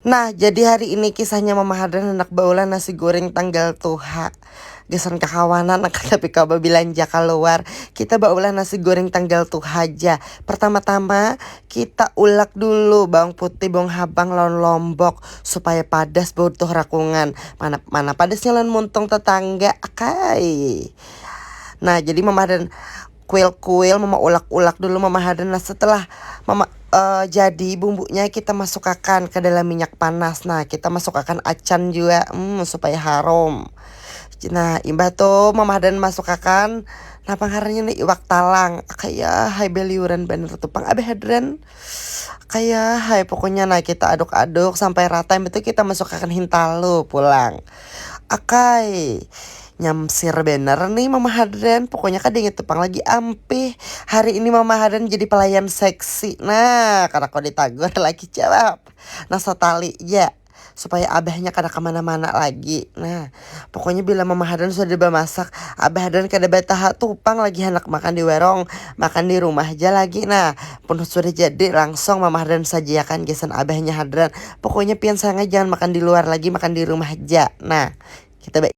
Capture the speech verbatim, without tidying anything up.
Nah, jadi hari ini kisahnya Mama Hadran hendak baulah nasi goreng tanggal tuha. Gasan kakawanan angkat tapi kawa babilanja kaluar. Kita baulah nasi goreng tanggal tuha ja. Pertama-tama kita ulak dulu bawang putih, bawang habang lawan lombok supaya padas bautuh rakungan. Mana mana padasnya lawan muntung tetangga. Akai. Nah, jadi Mama Hadran kuil-kuil, Mama ulak-ulak dulu Mama Hadran. Nah, setelah Mama eh, jadi bumbunya kita masukkan ke dalam minyak panas. Nah, kita masukkan acan juga, hmm, supaya harum. Nah, imbah tu Mama Hadran masukkan, napa ngarannya nih, iwak talang. Kaya hai beliuran banar tu pang Abah Hadran. Kaya hai pokoknya, nah, kita aduk-aduk sampai rata, imbah tu kita masukkan hintalu pulang. Akai. Nyamsir banar nih Mama Hadran. Pokoknya kada ingat tu pang lagi ampih. Hari ini Mama Hadran jadi pelayan seksi. Nah, kada kawa ditagur lagi jawab. Nah, satali ja supaya abahnya kada kemana-mana lagi. Nah, pokoknya bila Mama Hadran sudah bamasak, Abah Hadran kada bataha tu pang lagi handak makan di warung, makan di rumah ja lagi. Nah, pun sudah jadi langsung Mama Hadran sajiakan gasan abahnya Hadran. Pokoknya pian sanga jangan makan di luar lagi, makan di rumah ja. Nah, kita ba-